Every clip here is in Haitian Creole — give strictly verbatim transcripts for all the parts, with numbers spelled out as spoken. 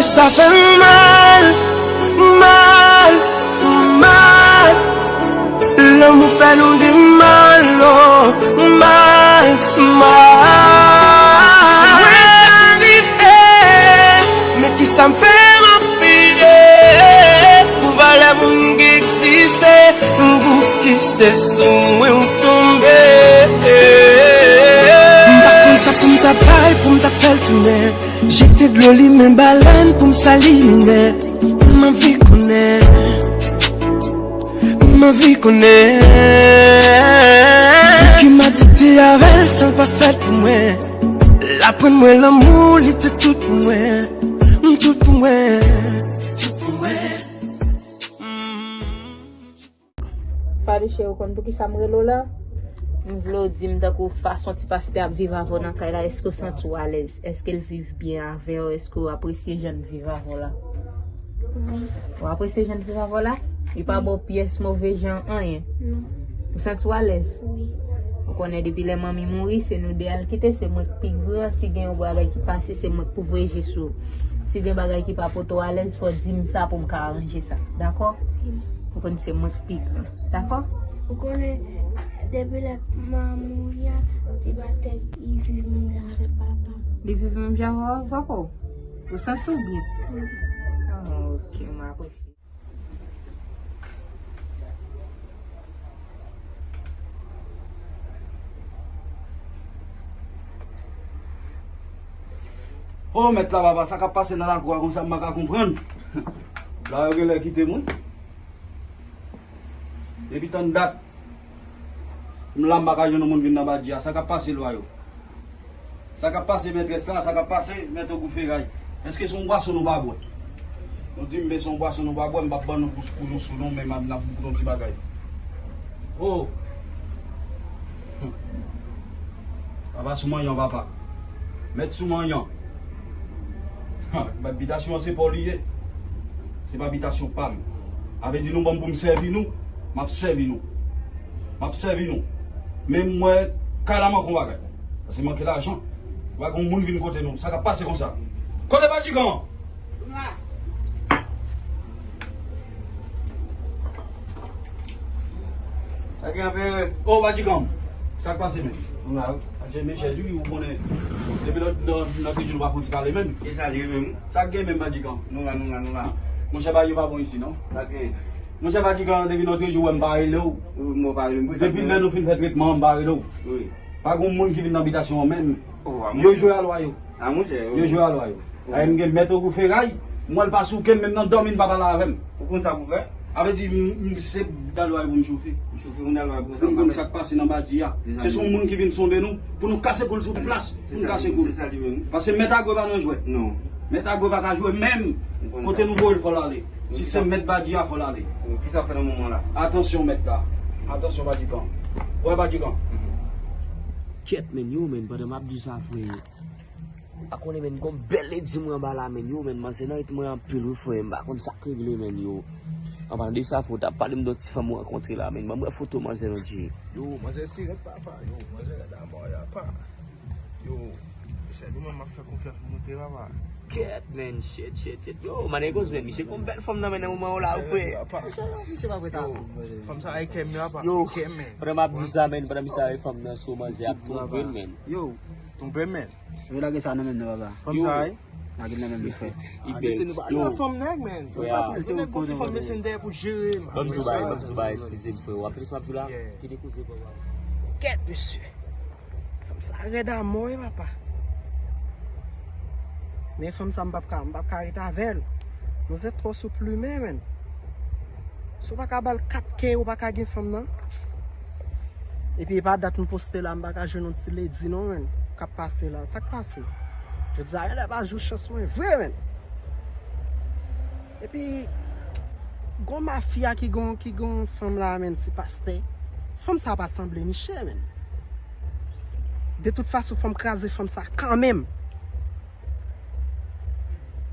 Sa fè m mal, mal, mal. Lanmou fè nou di mal, oh, mal, mal. Si mwen sa rive, men kisa m fè m ap peye pou valè moun ki egziste, pou ki se sou mwen ou tonbe. M pa konn sa pou m ta bay, pou m ta fè l tounen. Jete dlo, limen balèn pou m sali linè. M anvi konnen, m anvi konnen. Ki m adikte avè l san l pa fèt pou mwen. L aprann mwen lanmou, li te tout pou mwen. M tout pou mwen, tout pou mwen. Fadou cheri, ou konn poukisa m rele w la? M vle w di m tankou fason ti pastè ap viv avè w nan kay la, èske w santi w alèz? Èske l viv byen avè w? Èske w apresye jan l viv avè w la? Wi. Ou apresye jan l viv avè w la? Li pa ba w pyès move jan anyen? Non. Ou santi w alèz? Wi. Ou konnen depi lè manmi mouri, se nou de a l kite, se mwen k pi gran, si gen yon bagay ki pase, se mwen k pou voye je sou ou. Si gen bagay ki pa pote w alèz, fò w di m sa pou m ka aranje sa. Dakò? Wi. Ou konn se mwen k pi gran. Dakò? Ou konnen, depi lè manman mouri a, ti pastè li viv menm jan avèk papa. Li viv menm jan avè w, papa w? Ou santi w byen? Wi. Ah, ok, mwen apresye. O, mèt la, papa, sa k ap pase nan lakou a konsa, m pa ka konprann. Lwa yo genlè kite m, wi. Depi tann dat, m la, m pa ka jwenn yon moun vin nan badji a. Sa k ap pase, lwa yo? Sa k ap pase, mètrès la? Sa k ap pase, mèt Ogou Feray? Èske se yon bwason nou pa bwè? Nou di m, men se yon bwason nou pa bwè, m p ap ban nou pou, pou nou sou non, men m ap, n ap bout yon ti bagay. O! Papa sou manyan, papa. Mèt sou manyan. Ha, bitasyon an se pa w li ye. Se pa bitasyon pa m. A vle di nou ban m pou m sèvi nou, m ap sèvi nou. M ap sèvi nou. Men m wè kay la manke yon bagay. Paske manke lajan. Ou pa gen yon moun vin kote nou. Sa k ap pase konsa? Kote Badjigan? M la. Sa gen anpè. O, Badjigan. Sa k pase, men? M la, wi. Adje, men chèz, wi, ou konnen. Depi lòt, lòt, lòt jou, nou pa fon ti pale, men. E sa li menm? Sa k gen menm, Badjigan? Nou la, nou la, nou la. Monchè, bagay yo pa bon isi, non? Sa k gen? Monchè, Badjigan, depi lòt jou, wè m pa rele w. Wi, m pa rele w. Depi lè nou fin fè tretman an, m pa rele w. Wi. Pa gen moun ki vin nan bitasyon an menm. O, a, yo jwe a lwa yo. A, monchè, yo jwe a lwa yo. Ay, m gen mèt Ogou Feray, m wè l pa souke m, menm nan dòmi, l pa pale avè m. Ou konn sa pou fè? A vle di, m, m, se dal lwa yo pou m chofe. M chofe, m dal lwa yo pou sa. M konn sa k pase nan badji a. Se son moun ki vin sonde nou, pou nou kase kou l sou plas, pou nou kase kou l. Se sa li menm. Paske mèt Agwe pa nan jwèt. Non. Mèt Agwe pa ka jwe menm. Kote nou voye l, fò l ale. Si se mèt badji a, fò l ale. Kisa w fè nan moman la? Atansyon, mèt la. Atansyon, Badjigan. Wè, Badjigan. Kèt, men, yo, men, pandan m ap di sa, frè. Pa konnen, men, gon bèl ledi mwen anba la, men, yo, men, manzè nan rit mwen anpil, wi, frè, m pa konn sa k regle, men, yo. Anpalan de sa, frè, w t ap pale m de yon ti fanm ou rankontre la, men, ban m wè foto manzè non, Dje. Yo, manzè sirèt, papa, yo, manzè rèd amò, ya, pa. Yo, se li mwen m ap fè konfyans pou moute, papa. Kèt, men, shit, shit, shit. Yo, Manegoz, men, misye gon bèl fanm nan men nan moman yo la, wi, frè. Misye pa prèt a fanm sa, e kè m, papa. Yo, pandan m ap di sa, men, pandan misye avè fanm nan sou manzè ap twonpe l, men. Yo, twonpe m, men. Yo, lage sa nan men nou, papa. Fanm sa, wi. Lage l nan men nou, frè. Li bèl. Yo, fanm nèg, men. Yo, pa twonpe nèg, gon ti fanm mesye m dèyè pou jere m. Ban m di w bagay, ban m di w bagay, eskize m, frè. W ap tande sa m ap di w la? Kite koze, papa. Kèt, mesye. Fanm sa rèd amò, wi, papa. Men fanm sa, m p ap ka, m p ap ka ret avè l. Manzè twò sou plimen, men. Si w pa ka ba l kat ke, ou pa ka gen fanm nan. Epi e pa dat m poste la, m pa ka jwenn yon ti ledi non, men. K ap pase la, sa k pase? Jodi a, genlè pa jou chans mwen vre, men. Epi, gon mafya ki gon, ki gon fanm la, men, ti pastè. Fanm sa pa sanble Michel, men. De tout fason, fò m kraze fanm sa kanmenm.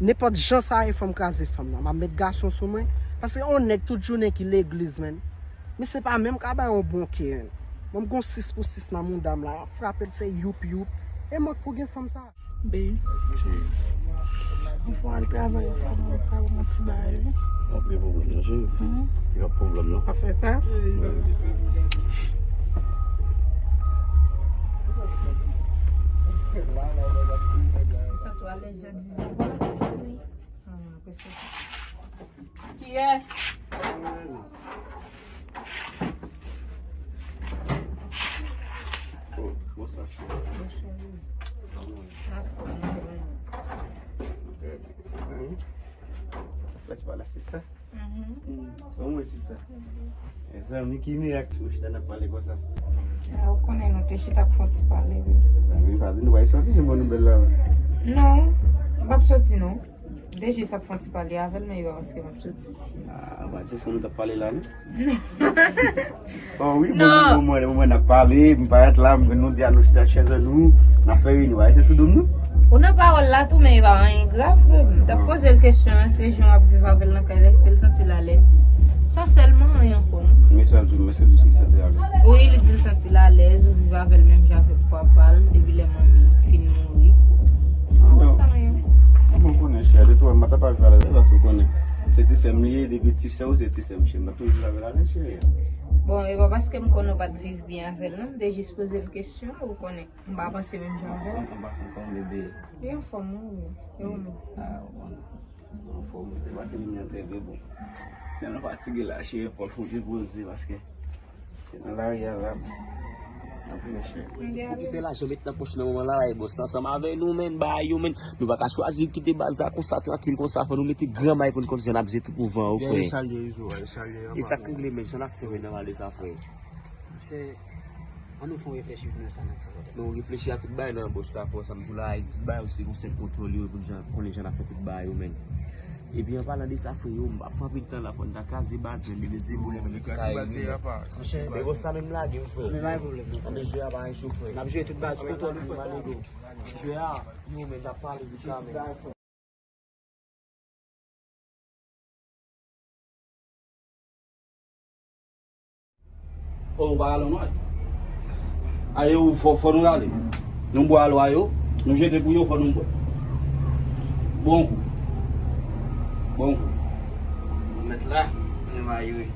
Nenpòt jan sa ye, fò m kraze fanm nan. M ap met gason sou mwen. Paske yon nèg tout jounen ki legliz, men. Misye pa menm ka bay yon bon ke, men. Mwen, m gon sis pou sis nan mouda m la. M ap frape l, se youp, youp. E mwen k pou gen fanm sa. Babe. Anfò al travay, anfò al travay, yon ti bagay, wi. W ap gen pwoblèm nan, cheri. Hmm. Y ap pwoblèm nan. W ap fè sa? Wi. Sa tou alèz jan de viv. Ah, apre sa. Kiyès? Oh, bonswa, cheri. Bonswa, wi. Anfòm, mwen. Trè byen. Mezanmi. Fè ti pale a sista. Mhm. Mm. Kòman w ye, sista? Mezanmi, ki mirak ou chita n ap pale konsa? Ah, ou konnen nou te chita pou fè yon ti pale, wi. Mezanmi, pa di nou pa soti, jan bon nouvèl la. Non, m p ap soti, non. Deje sa ap fè yon ti pale avè l, men e pa paske m ap soti. Ah, pa di sa nou t ap pale la, non? Non. Oh wi, bon, non. Bon, bon, bon, bon, n ap pale, m parèt la, m, nou di a nou chita chèz an nou, n ap fè reyinyon, pa rete sou do m, non? Ou nan pawòl la tou, men e pa anyen grav, frè m. M t ap poze l kesyon, èske jan w ap viv avè l nan kay la, èske l santi l alèz? Sa sèlman, anyen ankò, non. Men sa l di w, men sa l di w, santi l alèz. Wi, li di l santi l alèz, ou viv avè l menm jan avèk papa l, depi lè manmi fin mouri. Ah, non. Sa, anyen. Mwen konnen, chè, de tout, m pa t ap viv avè l, paske w konnen. Se ti sè m li ye, depi ti sè w, se ti sè m, chè. M pa t toujou viv avè l, chè. Bon, e pa paske m konnen w pa t viv byen avè l, non. M te jis poze l kesyon, ou konnen. M pa panse menm jan avè l. An, an pasan, kòman bebe? Li anfòm, wi. E ou menm? Ah, bon. Anfòm, te pase jounen an trè byen, bon. Tèlman fatige la, chè, pòch mwen te poze, paske te nan lari a la. Anpil, chè. Pou ki fè lajan met nan pòch nan moman la, la, e bòs la ansanm avè nou, menn, ba yo, menn. Nou pa ka chwazi kite baz la konsa, trankil konsa, fò nou mete gran may pou n konn jan n ap jere tout mouvman yo, frè. E sa l ye, Izo, e sa l ye, e sa k regle, menn, jan n ap fè, menn, nan mal de sa, frè. Se, ann nou fè yon reflechi pou nou sa n ap fè. Men w reflechi a tout bagay nan bòs la, fò sa m di w la, tout bagay se yon sèl kontwòl yo, pou jan, konnen jan n ap fè tout bagay yo, menn. Epi an palan de sa, frè, yo, m ap fè anpil tan la, fò n ta kraze baz, menn, bebe se boule, menn, nou te ka rive, menn. Men bòs la menm lage, wi, frè. Men pa gen pwoblèm, non, frè. Anben jwe a pa rete, frè. N ap jwe tout baz, kontwòl, wi, frè. Jwe a, yo, menn, n ap pale de sa, menn. Oh, ou pa rale anwa? Ale, ou fò, fò nou rale. Nou bwè alwa yo, nou jete pou yo, fò nou bwè. Bon kou. Bon kou. Mèt la, men mayo.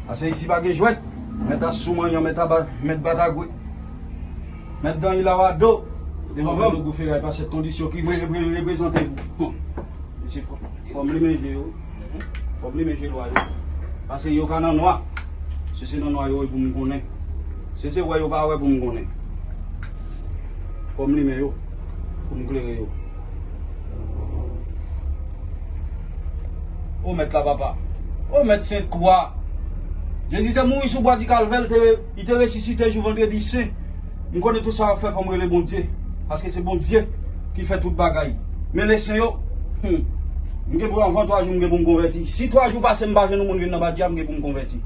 Pase isi pa gen jwèt. Mèt asou manyan, mèt aba, mèt batagwe. Mèt dan ilawado. Devan mwen, nou gou feray pa sèt kondisyon ki mwen repre-, reprezante pou. Mesye, fò, fò m limen je yo. Fò m limen je lwa yo. Pase yo ka nan nwa. Se, se nan nwa yo ye pou m konnen. Se, se wè yo pa wè pou m konnen. Fò m limen yo. Pou m klere yo. O Mèt la, papa. O Mèt Sent Kwa. Jezi te mouri sou bwa di Kalvè, li te, li te resisite jou Vandredi Sen. M konnen tout sa w ap fè, fò m rele Bondye. Paske se Bondye ki fè tout bagay. Men le sen yo, hmm, m gen pou anvan twa jou, m gen pou m konvèti. Si twa jou pase, m pa jwenn yon moun vin nan Badji a, m gen pou m konvèti.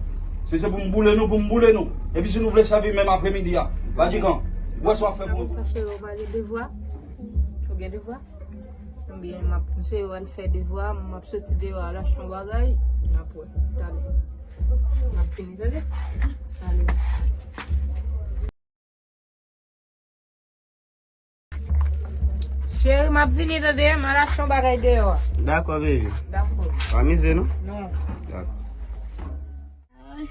Se, se pou m boule nou, pou m boule nou. Epi si nou vle sèvi menm apremidi a, Badjikan, wè sa w ap fè pou nou. Sa cheri, ou pa gen devwa? Ou gen devwa? Ebyen, m ap, m se al fè devwa, m ap soti deyò al achte yon bagay, n ap wè. Talè. M ap vini, tande? Ale. Cheri, m ap vini, tande, m al achte yon bagay deyò a. Dakò, baby. Dakò. Pa mize, non? Non. Dakò. Ay,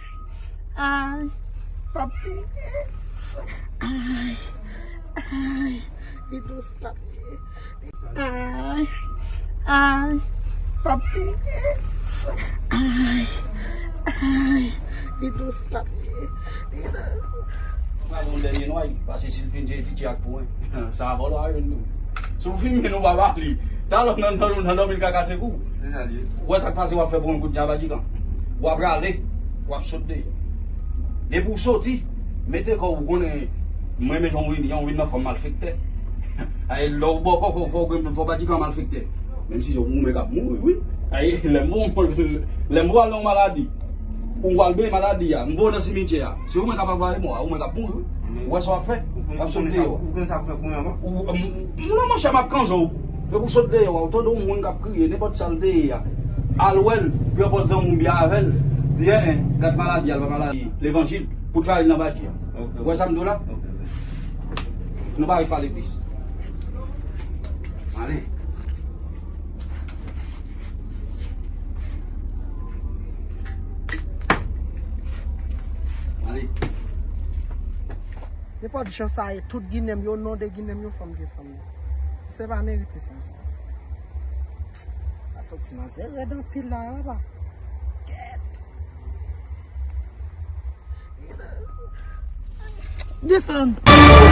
ay, papi. Ay, ay, li dous, papi. Ay, ay, papi. Ay, ay, li dous, papi. Li dous. Pral yon dènye nwa, pase si l fin je etidye ak pwen. Sa vòlò a yo nou. Si w fimen nou pa ba li. Talò nan, nan, nan dòmi l ka kase kou. Se sa l ye. Ou wè sa k pase w ap fè pou yon kout djab a Djikan. W ap rale, w ap sot deyò. Depi w soti, mete kò w, ou konnen, mwen menm jan w vin, jan w vin nan fòm malfektè. Ay, lè w bòkò, fò, fò, fò, fò Djikan malfektè. Menm si se ou menm k ap mouri, wi. Ay, lè m, lè m pral nan yon maladi, ou pral benyen maladi a, m voye w nan simityè a. Se ou menm k ap avare mò a, ou menm k ap mouri, wi. Ou wè sa w ap fè? W ap sot deyò. Ou konnen sa pou fè pou mwen ankò? Ou, m, m, non, monchè, m ap kanzo w. Depi w sot deyò a, ou tande yon moun k ap kriye, nenpòt sa l te ye a. Al wè l, pran pòz zanmi w byen avè l. Di, en, en, gad maladi a, l pa maladi levanjil, pou travay nan Badji a. Ok. Ou wè sa m di w la? Ok, ok. Nou pa ret pale plis. Ale. Ale. Nenpòt jan sa ye, tout ginen m yo, non de ginen m yo, fanm gen fanm yo. Se pa merite fanm sa. A soti nan zè rèd anpil la, papa. Kèt. Desann.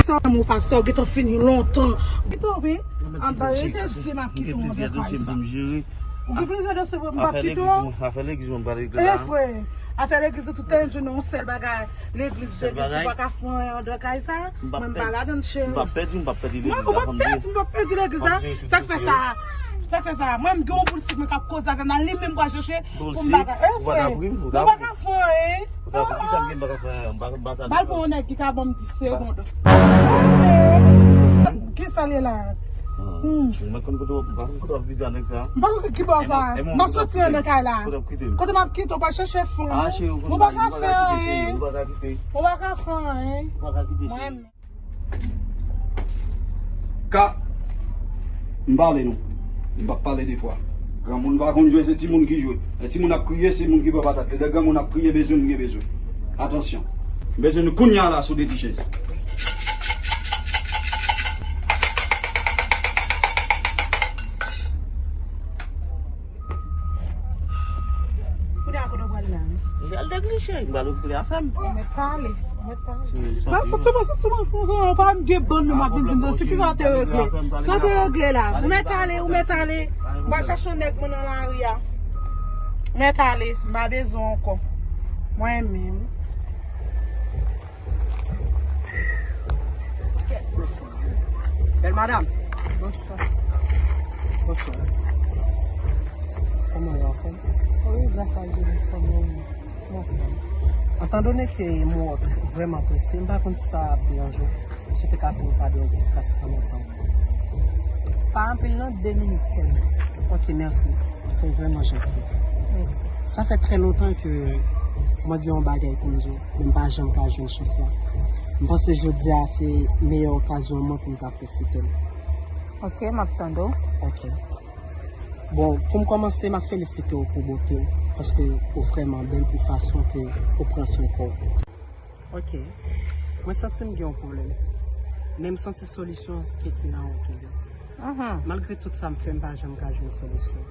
Sa, mon pastè, ou gentan fini lontan. Gentan, wi. Anba, rete zi m ap kite w anba kay sa. Ou gen plizyè dosye pou m p ap kite w. Afè legliz, mwen, afè legliz, mwen pa regle la. E frè, afè legliz, ou tout tan di nou yon sèl bagay. Legliz, legliz, ou pa ka fè anyen andan kay sa. Mwen, m pa ladan, cheri. M p ap pèdi, m p ap pèdi legliz la. Mwen, ou p ap pèdi, m p ap pèdi legliz la. Sa k fè sa? Sa k fè sa? Mwen, m gen yon boul sik, mwen k ap koze avè m la, li menm m pral chèche pou m bagay. E frè, ou pa ka fè anyen. Ou ta pou kisa m gen m pa ka fè anyen? M pa, m pa sa. Bal pou yon nèg ki ka ban m dis segonn. Kisa l ye la? Hmm. Ou mèt konn kote w, m pa konn kote w ap viv a nèg sa. M pa konn ki bò sa. M ap soti anndan kay la. Kote w ap kite m? Kote m ap kite w, pa chèche fon. Ah, cheri, ou konn bagay, ou pa ka kite, cheri, ou pa ka kite. Ou pa ka fè anyen. Ou pa ka kite, cheri. Mwen menm. Ka, m pale non. M p ap pale de fwa. Granmoun pa konn jwe, se timoun ki jwe. Lè timoun ap kriye, se moun ki pran patat. Lè granmoun ap kriye, bezwen m gen bezwen. Atansyon. M bezwen nou kounye a la sou de ti chèz. Kounye a kote w pral la? M pral degliche, m pral okipe afè m. Ou mèt ale, ou mèt ale. Mwen santi mwen, santi mwen konsa, ou pa m gen bann nou m ap vin di m sa, se kisa w te regle? Sa w te regle la? Ou mèt ale, ou mèt ale. M pral chache yon nèg mwen nan lari a. Ou mèt ale, m pa bezwen w ankò. Mwen menm. Bèl madanm. Bonswa. Bonswa. Kòman w ye, anfòm? Wi, gras a Dye, m anfòm, wi. M anfòm. Etan done ke m wè w vrèman prese, m pa konn si sa ap deranje w. Si w te ka fè m kado yon ti kras anmenmtan. Pa anpil non, de minit sèlman. Ok, mèsi. Se vrèman janti. Mèsi. Sa fè trè lontan ke mwen gen yon bagay pou m di w, men m pa janm ka jwenn chans la. M panse jodi a se meyè okazyon mwen pou m ta pwofite l. Ok, m ap tande w. Ok. Bon, pou m kòmanse, m ap felisite w pou bote w, paske ou vrèman bèl pou fason ke ou pran swen kò w. Ok. Mwen santi m gen yon pwoblèm. Men m santi solisyon ke se nan ou ki ye. Mhm. Malgre tout sa m fè, m pa janm ka jwenn solisyon.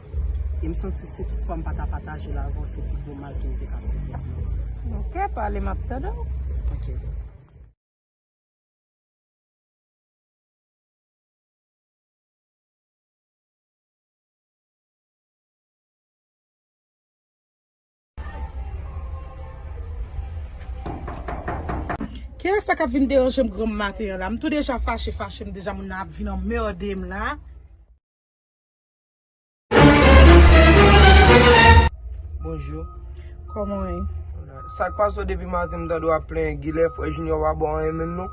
E m santi si tout fwa m pa ta pataje l avè w, se pi gwo mal ke m te ka fè tèt mwen. Ok, pale, m ap tande w. Ok. Kiyès sa k ap vin deranje m granm maten an la? M tou deja fache, fache, m deja moun nan ap vin anmède m la. Bonjou. Kòman w ye? Sa k pase w depi maten m tande w ap plenyen Gilè, frè Junior pa ba w anyen menm non.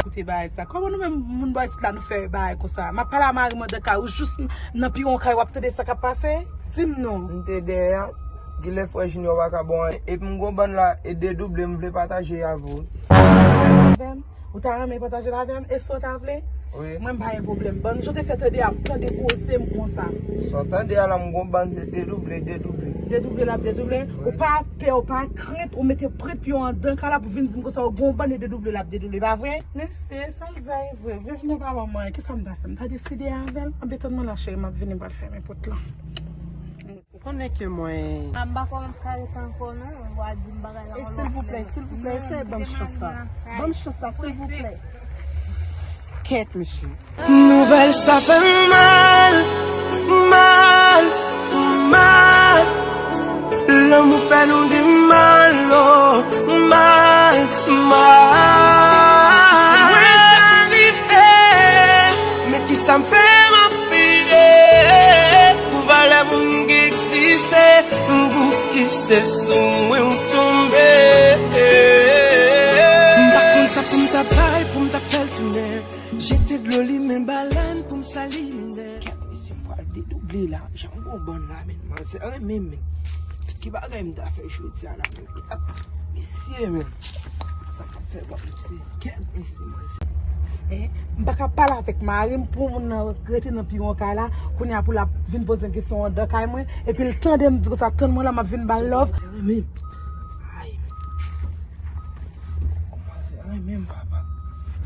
Koute bagay sa. Kòman nou menm moun bò isit la nou fè bagay konsa? M ap pale a mari m anndan kay ou jis nan piwon kay w ap tande sa k ap pase? Di m non. M te dèyè a, Gilè, frè Junior pa ka ba w anyen. Epi m gon bann la e dedouble m vle pataje avè w. Ou ta renmen pataje l avè m? E sa w ta vle? Wi. Mwen m pa gen pwoblèm. Bann jan w te fè tande a, m tande koze m konsa. Sa w tande a la, m gon bann se dedouble, dedouble. Dedouble l ap dedouble? Wi. Ou pa pè, ou pa krent, ou mete prent pye w anndan kay la pou vin di m konsa, ou gon bann e dedouble l ap dedouble, pa vre? Mesye, sa l di a e vre. Vèj nan pa ban mwen, kisa m ta fè? M ta deside avè l? Anben tann mwen la, cheri, m ap vini, m pral fèmen pòt lan. Ou konnen ke mwen. A, m pa kwè m ap ka rete ankò non, w a di m bagay la. E silvouplè, silvouplè, eseye ban m chans la. Ban m chans la, silvouplè. Kèt, mesye. Nouvèl sa fè m mal, mal, mal. Lanmou fè nou gen mal, oh, mal, mal. Si mwen sa rive, men kisa m fè m ap peye pou valè moun ki egziste, pou ki se sou mwen ou tonbe. M pa konn sa pou m ta bay, pou m ta fè l tounen. Jete dlo li men balèn pou m sali minè. Kèt, mesye, m pral dedouble la. Jan m gon bann la, men manzè renmen, men. Ki bagay m ta fè jodi a la, men? Kèt, mesye, men. Sa k ap fè bò, mesye. Kèt, mesye, manzè. M pa ka pale avèk mari m pou moun nan rete nan pi yon kay la. Kounye a pou l ap vin poze m kesyon anndan kay mwen. Epi l tande m di konsa, tann mwen la, m ap vin ba l love. Renmen. Ay. Kòmanse renmen m, papa.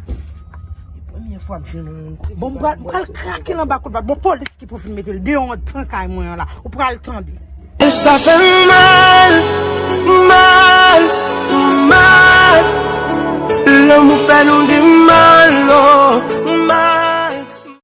E premye fwa m jwenn yon moun. Bon, m pral, m pral krake l anba kout bat. Bon, polis ki pou vin mete l deyò anndan kay mwen an la. Ou pral tande. E sa fè m mal, mal, mal. Lanmou fè nou gen mal, oh.